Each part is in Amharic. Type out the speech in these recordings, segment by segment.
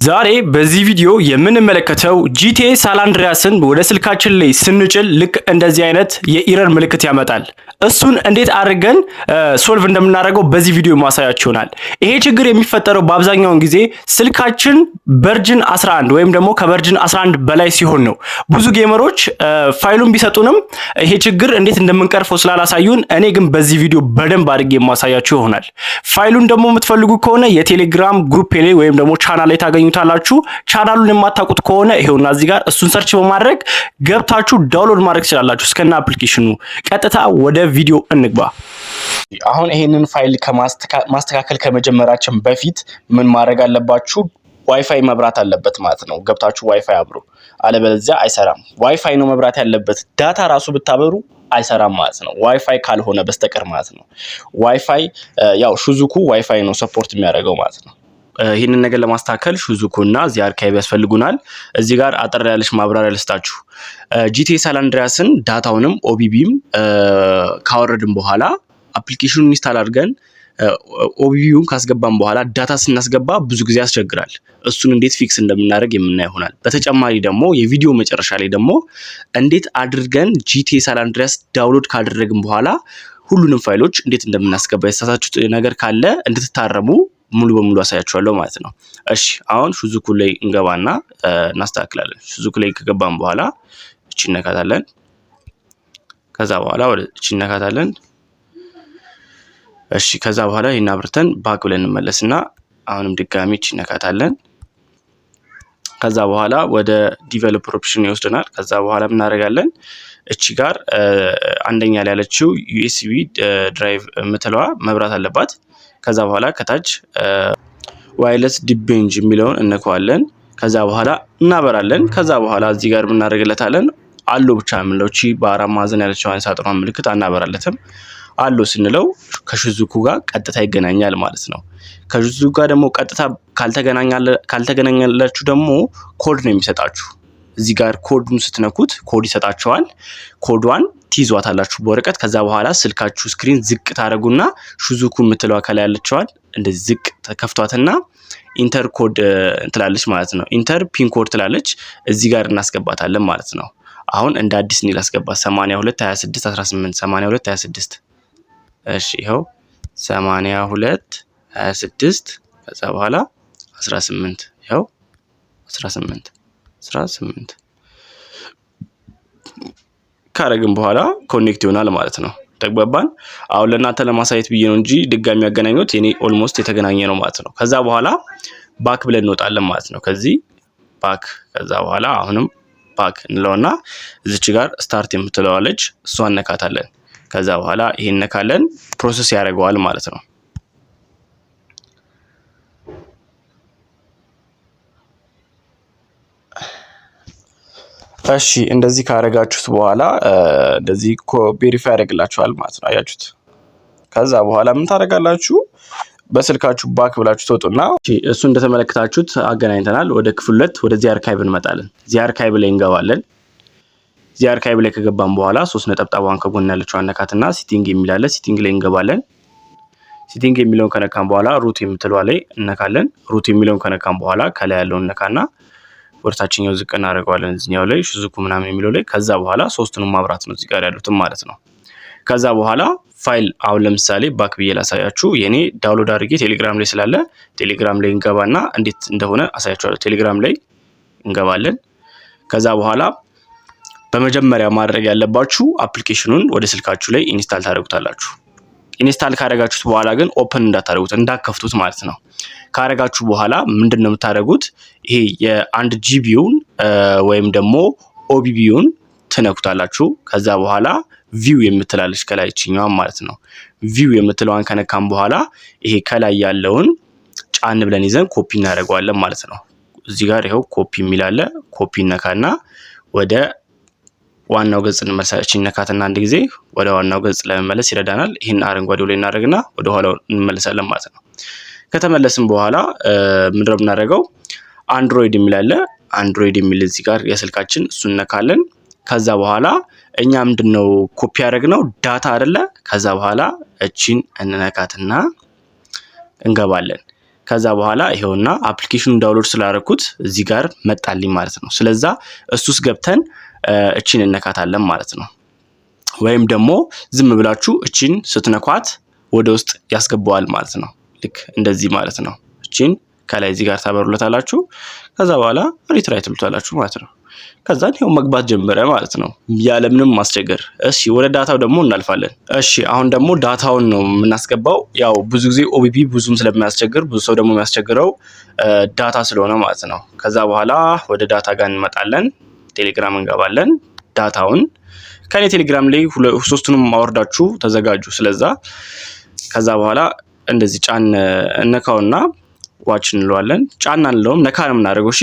ዛሬ በዚህ ቪዲዮ የምንመለከተው GTA San Andreas ን ወደ ስልካችን ላይ ስንጭን ልክ እንደዚህ አይነት የ error ምልክት ያመጣል። እሱን እንዴት አድርገን solve እንደምናደርገው በዚህ ቪዲዮ ማሳያችሁ ይሆናል። ይሄ ችግር የሚፈጠረው በአብዛኛውን ጊዜ ስልካችን version 11 ወይም ደግሞ ከ version 11 በላይ ሲሆን ነው። ብዙ gamer ኦች ፋይሉን ቢሰጡንም ይሄ ችግር እንዴት እንደምንቀርፈው ስላላሳዩን፣ እኔ ግን በዚህ ቪዲዮ በደንብ አድርጌ የማሳያችሁ ይሆናል። ፋይሉን ደግሞ የምትፈልጉ ከሆነ የቴሌግራም group ላይ ወይም ደግሞ ቻናል ላይ ታገኙታላችሁ። ቻናሉን የማታውቁት ከሆነ ይሄውና እዚህ ጋር እሱን search በማድረግ ገብታችሁ download ማድረግ ትችላላችሁ እስከነ application ኑ። ቀጥታ ወደ ቪዲዮ እንግባ። አሁን ይሄንን ፋይል ማስተካከል ከመጀመራችን በፊት ምን ማድረግ አለባችሁ? ዋይፋይ መብራት አለበት ማለት ነው። ገብታችሁ ዋይፋይ አብሩ፣ አለበለዚያ አይሰራም። ዋይፋይ ነው መብራት ያለበት። Data ራሱ ብታበሩ አይሰራም ማለት ነው፣ ዋይፋይ ካልሆነ በስተቀር ማለት ነው። ዋይፋይ ያው ሹዙኩ ዋይፋይ ነው support የሚያደርገው ማለት ነው። ይህንን ነገር ለማስተካከል ሹዙኩ እና እዚህ archive ያስፈልጉናል። እዚህ ጋር አጠር ያለች ማብራሪያ ልስጣችሁ። GTA San Andreas ን data ውንም OBB ም ካወረድን በኋላ application ኑን install አድርገን OBB ውን ካስገባን በኋላ data ስናስገባ ብዙ ጊዜ ያስቸግራል። እሱን እንዴት fix እንደምናደርግ የምናይ ይሆናል። በተጨማሪ ደግሞ የቪዲዮ መጨረሻ ላይ ደግሞ እንዴት አድርገን GTA San Andreas download ካደረግን በኋላ ሁሉንም ፋይሎች እንዴት እንደምናስገባ የተሳሳታችሁት ነገር ካለ እንድትታረሙ ሙሉ በሙሉ አሳያችኋለሁ ማለት ነው። እሺ፣ አሁን ሹዙኩ ላይ እንገባና እናስተካክላለን። ሹዙኩ ላይ ከገባን በኋላ እቺ እነካታለን። ከዛ በኋላ ወደ እቺ እነካታለን። እሺ፣ ከዛ በኋላ ይህን አብርተን back ብለን እንመለስና አሁንም ድጋሚ እቺ እነካታለን። ከዛ በኋላ ወደ developer option ይወስደናል። ከዛ በኋላ እናደርጋለን እቺ ጋር አንደኛ ላይ ያለችው USB drive የምትለዋ መብራት አለባት። ከዛ በኋላ ከታች wireless debugging የሚለውን እነካዋለን። ከዛ በኋላ እናበራለን። ከዛ በኋላ እዚህ ጋር እናደርግለታለን allow ብቻ የምንለው እቺ በአራት ማዕዘን ያለችዋን ሳጥኗን ምልክት አናበራለትም። Allow ስንለው ከሹዙኩ ጋር ቀጥታ ይገናኛል ማለት ነው። ከሹዙኩ ጋር ደግሞ ቀጥታ ካልተገናኛላችሁ ደግሞ ኮድ ነው የሚሰጣችሁ። እዚህ ጋር ኮዱን ስትነኩት ኮድ ይሰጣችኋል። ኮዷን ትይዟታላችሁ በወረቀት። ከዛ በኋላ ስልካችሁ screen ዝቅ ታደርጉና ሹዙኩ የምትለዋ ከላይ ያለችዋል እንደዚህ ዝቅ ተከፍቷትና enter code ትላለች ማለት ነው። Enter pin code ትላለች። እዚህ ጋር እናስገባታለን ማለት ነው። አሁን እንደ አዲስ እኔ ላስገባ 82 26 18 82 26። እሺ፣ ይኸው 82 26 ከዛ በኋላ 18፣ ይኸው 18 18 ካረግን በኋላ connect ይሆናል ማለት ነው። ተግባባን። አሁን ለእናንተ ለማሳየት ብዬ ነው እንጂ ድጋሚ ያገናኙት የኔ almost የተገናኘ ነው ማለት ነው። ከዛ በኋላ back ብለን እንወጣለን ማለት ነው። ከዚህ back፣ ከዛ በኋላ አሁንም back እንለውና እዚች ጋር start የምትለዋለች እሷን እነካታለን። ከዛ በኋላ ይሄን እነካለን፣ process ያደርገዋል ማለት ነው። እሺ፣ እንደዚህ ካደረጋችሁት በኋላ እንደዚህ verify ያደርግላችኋል ማለት ነው። አያችሁት? ከዛ በኋላ ምን ታደርጋላችሁ? በስልካችሁ back ብላችሁ ትወጡና እሱ እንደተመለከታችሁት አገናኝተናል። ወደ ክፍል ሁለት ወደ ZArchive እንመጣለን። ZArchive ላይ እንገባለን። ZArchive ላይ ከገባን በኋላ ሶስት ነጠብጣቧን ከጎን ያለችው አነካትና setting የሚል አለ። Setting ላይ እንገባለን። Setting የሚለውን ከነካን በኋላ root የምትለዋ ላይ እነካለን። Root የሚለውን ከነካን በኋላ ከላይ ያለውን እነካና ወደ ታችኛው ዝቅ እናደርገዋለን። እዚኛው ላይ ሹዙኩ ምናምን የሚለው ላይ። ከዛ በኋላ ሶስቱንም ማብራት ነው እዚህ ጋር ያሉትም ማለት ነው። ከዛ በኋላ ፋይል አሁን ለምሳሌ back ብዬ ላሳያችሁ። የኔ download አድርጌ ቴሌግራም ላይ ስላለ ቴሌግራም ላይ እንገባና እንዴት እንደሆነ አሳያችኋለሁ። ቴሌግራም ላይ እንገባለን። ከዛ በኋላ በመጀመሪያ ማድረግ ያለባችሁ application ኑን ወደ ስልካችሁ ላይ install ታደርጉታላችሁ። Install ካደረጋችሁት በኋላ ግን open እንዳታደርጉት፣ እንዳከፍቱት ማለት ነው። ካደረጋችሁ በኋላ ምንድን ነው የምታደርጉት? ይሄ የ1 GB ውን ወይም ደግሞ OBB ውን ትነኩታላችሁ። ከዛ በኋላ view የምትላለች ከላይ ይችኛዋን ማለት ነው። View የምትለዋን ከነካም በኋላ ይሄ ከላይ ያለውን ጫን ብለን ይዘን ኮፒ እናደርገዋለን ማለት ነው። እዚህ ጋር ይኸው ኮፒ የሚል አለ። ኮፒ ነካና ወደ ዋናው ገጽ እንመለሳለን። ነካትና አንድ ጊዜ ወደ ዋናው ገጽ ለመመለስ ይረዳናል። ይህን አረንጓዴው ላይ እናደርግና ወደ ኋላው እንመለሳለን ማለት ነው። ከተመለስን በኋላ ምንድነው የምናደርገው? Android የሚል አለ። Android የሚል እዚህ ጋር የስልካችን እሱን እነካለን። ከዛ በኋላ እኛ ምንድነው ኮፒ ያደረግነው data አይደለ? ከዛ በኋላ እቺን እንነካትና እንገባለን። ከዛ በኋላ ይሄውና application ኑን download ስላደረኩት እዚህ ጋር መጣልኝ ማለት ነው። ስለዛ እሱስ ገብተን እቺን እነካታለን ማለት ነው። ወይም ደግሞ ዝም ብላችሁ እቺን ስትነኳት ወደ ውስጥ ያስገባዋል ማለት ነው። ልክ እንደዚህ ማለት ነው። እቺን ከላይ እዚህ ጋር ታበሩለታላችሁ። ከዛ በኋላ retry ትሉታላችሁ ማለት ነው። ከዛ ይኸው መግባት ጀመረ ማለት ነው፣ ያለምንም ማስቸገር። እሺ፣ ወደ data ው ደግሞ እናልፋለን። እሺ፣ አሁን ደግሞ data ውን ነው የምናስገባው። ያው ብዙ ጊዜ OBB ብዙም ስለማያስቸግር ብዙ ሰው ደግሞ የሚያስቸግረው data ስለሆነ ማለት ነው። ከዛ በኋላ ወደ data ጋር እንመጣለን። ቴሌግራም እንገባለን። Data ውን ከኔ ቴሌግራም ላይ ሶስቱንም አወርዳችሁ ተዘጋጁ። ስለዛ ከዛ በኋላ እንደዚህ ጫን እነካውና watch እንለዋለን። ጫን አንለውም፣ ነካ ነው የምናደርገው። እሺ፣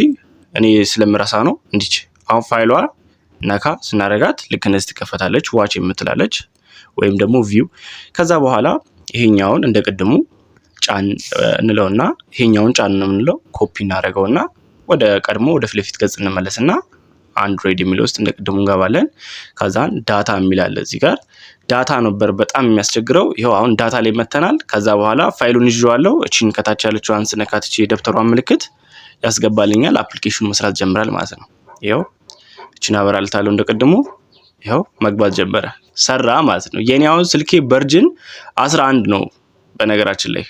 እኔ ስለምረሳ ነው። እንዲች አሁን ፋይሏ ነካ ስናደርጋት ልክ እንደዚህ ትከፈታለች፣ watch የምትላለች ወይም ደግሞ view። ከዛ በኋላ ይሄኛውን እንደ ቅድሙ ጫን እንለውና፣ ይሄኛውን ጫን ነው የምንለው፣ ኮፒ እናደርገውና ወደ ቀድሞ ወደ ፊት ለፊት ገጽ እንመለስና Android የሚለው ውስጥ እንደ ቅድሙ እንገባለን። ከዛን data የሚል አለ እዚህ ጋር። Data ነበር በጣም የሚያስቸግረው። ይኸው አሁን data ላይ መተናል። ከዛ በኋላ ፋይሉን ይዤዋለሁ። እቺን ከታች ያለችዋን ስነካት እቺ የደብተሯን ምልክት ያስገባልኛል። Application ኑ መስራት ጀምራል ማለት ነው። ይኸው እቺን አበራልታለሁ እንደ ቅድሙ። ይኸው መግባት ጀመረ፣ ሰራ ማለት ነው። የኔ አሁን ስልኬ version 11 ነው በነገራችን ላይ።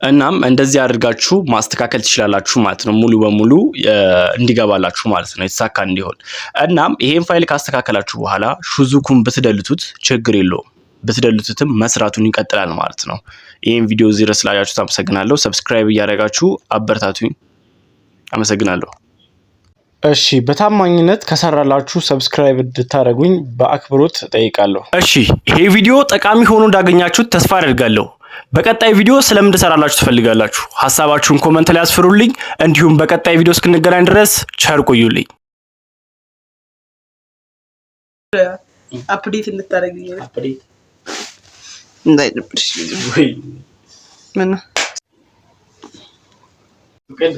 እናም እንደዚህ አድርጋችሁ ማስተካከል ትችላላችሁ ማለት ነው። ሙሉ በሙሉ እንዲገባላችሁ ማለት ነው፣ የተሳካ እንዲሆን። እናም ይሄን ፋይል ካስተካከላችሁ በኋላ ሹዙኩን ብትደልቱት ችግር የለውም። ብትደልቱትም መስራቱን ይቀጥላል ማለት ነው። ይህን ቪዲዮ እዚህ ድረስ ስላያችሁት አመሰግናለሁ። Subscribe እያደረጋችሁ አበረታቱኝ። አመሰግናለሁ። እሺ፣ በታማኝነት ከሰራላችሁ subscribe እንድታደርጉኝ በአክብሮት እጠይቃለሁ። እሺ፣ ይሄ ቪዲዮ ጠቃሚ ሆኖ እንዳገኛችሁት ተስፋ አደርጋለሁ። በቀጣይ ቪዲዮ ስለምን እንድሰራላችሁ ትፈልጋላችሁ? ሀሳባችሁን comment ላይ አስፍሩልኝ። እንዲሁም በቀጣይ ቪዲዮ እስክንገናኝ ድረስ ቸር ቆዩልኝ። Update እንድታደርግልኝ እንዳይደብርሽ። ምን? Okay፣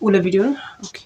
ሁለት ቪዲዮ ነው። Okay.